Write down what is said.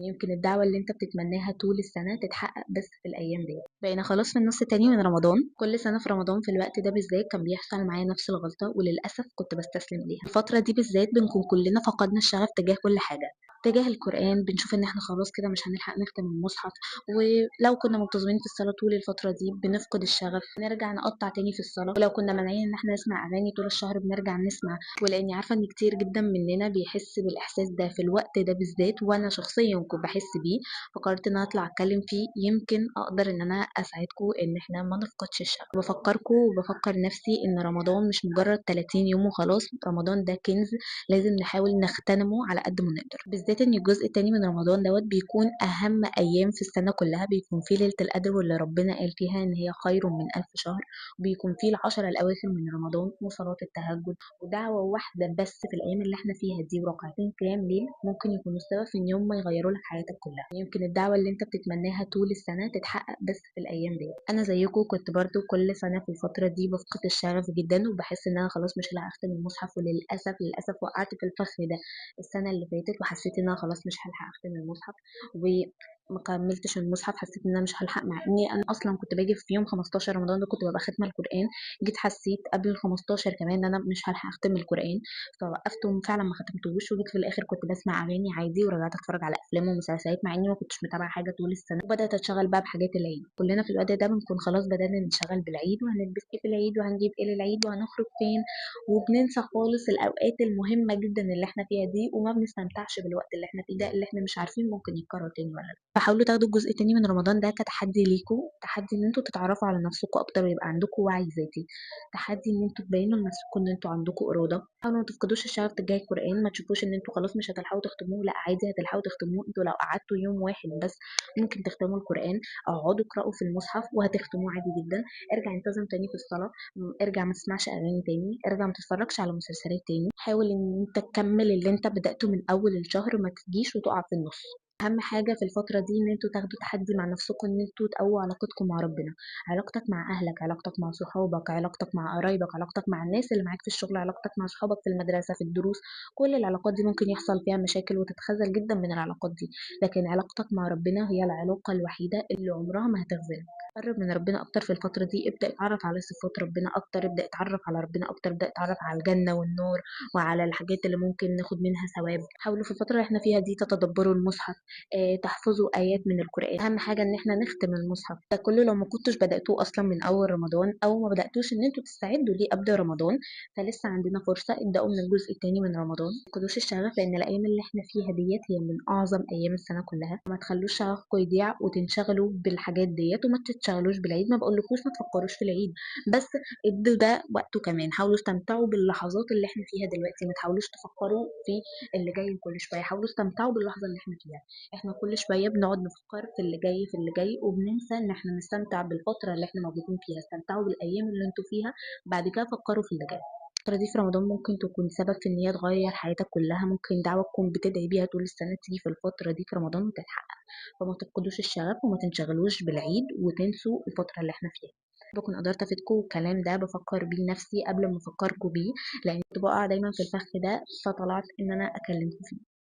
يمكن الدعوة اللي انت بتتمناها طول السنة تتحقق بس في الأيام دي. بقينا خلاص في النص التاني من رمضان. كل سنة في رمضان في الوقت ده بالذات كان بيحصل معايا نفس الغلطة، وللأسف كنت بستسلم ليها. الفترة دي بالذات بنكون كلنا فقدنا الشغف تجاه كل حاجة، تجاه القرآن بنشوف ان احنا خلاص كده مش هنلحق نختم المصحف، ولو كنا منتظمين في الصلاة طول الفترة دي بنفقد الشغف، نرجع نقطع تاني في الصلاة، ولو كنا مانعين ان احنا نسمع اغاني طول الشهر بنرجع نسمع. ولاني عارفة ان كتير جدا مننا بيحس بالاحساس ده في الوقت ده بالذات، وانا شخصيا كنت بحس بيه، فقررت ان انا اطلع اتكلم فيه، يمكن اقدر ان انا اساعدكم ان احنا ما نفقدش الشغف. بفكركم وبفكر نفسي ان رمضان مش مجرد 30 يوم وخلاص، رمضان ده كنز لازم نحاول نغتنمه على قد ما نقدر، بالذات ان الجزء التاني من رمضان دوت بيكون اهم ايام في السنه كلها، بيكون فيه ليله القدر واللي ربنا قال فيها ان هي خير من 1000 شهر، وبيكون فيه ال10 الاواخر من رمضان وصلاه التهجد ودعوه واحده بس في الايام اللي احنا فيها دي وركعتين قيام ليل ممكن يكونوا السبب في ان يوم ما يغيروا لك حياتك كلها. يمكن الدعوه اللي انت بتتمناها طول السنه تتحقق بس في الايام دي. انا زيكم كنت برضو كل سنه في الفتره دي بفقد الشغف جدا، وبحس ان انا خلاص مش هلحق اختم المصحف، وللاسف وقعت في الفخ ده السنه اللي فاتت، وحسيت ان انا خلاص مش هلحق اختم المصحف وما كملتش المصحف، حسيت ان انا مش هلحق، مع اني انا اصلا كنت باجي في يوم 15 رمضان ده كنت ببقى ختمه القران، جيت حسيت قبل ال 15 كمان ان انا مش هلحق اختم القران، فوقفت وفعلا ما ختمتهوش. وجيت في الاخر كنت بسمع اغاني عادي ورجعت اتفرج على افلام ومسلسلات مع اني ما كنتش متابعه حاجه طول السنه، وبدات اتشغل بقى بحاجات العيد. كلنا في الوقت ده بنكون خلاص بدانا ننشغل بالعيد، وهنلبس ايه في العيد، وهنجيب ايه للعيد، وهنخرج فين، وبننسى خالص الاوقات المهمه جدا اللي احنا فيها دي، وما بنستمتعش بالوقت اللي احنا فيه ده اللي احنا مش عارفين ممكن يتكرر تاني ولا لا. فحاولوا تاخدوا الجزء التاني من رمضان ده كتحدي ليكم، تحدي ان انتوا تتعرفوا على نفسكم اكتر ويبقى عندكم وعي ذاتي، تحدي ان انتوا تبينوا لنفسكم ان انتوا عندكم اراده. حاولوا ما تفقدوش الشغف تجاه القران، ما تشوفوش ان انتوا خلاص مش هتلحقوا تختموه، لا عادي هتلحقوا تختموه. انتوا لو قعدتوا يوم واحد بس ممكن تختموا القران، اقعدوا اقرأوا في المصحف وهتختموه عادي جدا. ارجع انتظم تاني في الصلاه، ارجع ما تسمعش اغاني تاني، ارجع ما تتفرجش على مسلسلات تاني، حاول ان انت تكمل اللي انت بدأته من اول الشهر، ما تجيش وتقع في النص. اهم حاجه في الفتره دي ان انتوا تاخدوا تحدي مع نفسكم، ان انتوا تقووا علاقتكم مع ربنا، علاقتك مع اهلك، علاقتك مع صحابك، علاقتك مع قرايبك، علاقتك مع الناس اللي معاك في الشغل، علاقتك مع صحابك في المدرسه في الدروس. كل العلاقات دي ممكن يحصل فيها مشاكل وتتخاذل جدا من العلاقات دي، لكن علاقتك مع ربنا هي العلاقه الوحيده اللي عمرها ما هتخذلك. قرب من ربنا اكتر في الفتره دي، ابدا اتعرف على صفات ربنا اكتر، ابدا اتعرف على ربنا اكتر، ابدا اتعرف على الجنه والنار وعلى الحاجات اللي ممكن ناخد منها ثواب. حاولوا في الفتره اللي احنا فيها دي تتدبروا المصحف، تحفظوا آيات من القرآن. أهم حاجة إن إحنا نختم المصحف ده كله. لو ما كنتوش بدأتوه أصلا من أول رمضان أو ما بدأتوش إن أنتوا تستعدوا ليه قبل رمضان، فلسه عندنا فرصة، ابدأوا من الجزء التاني من رمضان. ما تفقدوش الشغف، لأن الأيام اللي إحنا فيها ديت هي من أعظم أيام السنة كلها. ما تخلوش شغفكم يضيع وتنشغلوا بالحاجات ديت، وما تتشغلوش بالعيد. ما بقولكوش ما تفكروش في العيد، بس ادوا ده وقته كمان. حاولوا استمتعوا باللحظات اللي إحنا فيها دلوقتي، ما تحاولوش تفكروا في اللي جاي كل شوية، حاولوا استمتعوا باللحظة اللي إحنا فيها. احنا كل شويه بنقعد نفكر في اللي جاي في اللي جاي، وبننسى ان احنا نستمتع بالفتره اللي احنا موجودين فيها. استمتعوا بالايام اللي انتوا فيها، بعد كده فكروا في اللي جاي. الفتره دي في رمضان ممكن تكون سبب في ان هي تغير حياتك كلها، ممكن دعوه تكون بتدعي بيها طول السنه تيجي في الفتره دي في رمضان وتتحقق. فما تفقدوش الشغف وما تنشغلوش بالعيد وتنسوا الفتره اللي احنا فيها. بكون قدرت افيدكم، والكلام ده بفكر بيه نفسي قبل ما افكركم بيه، لان كنت بقع دايما في الفخ ده، فطلعت ان انا اكلمكم فيه.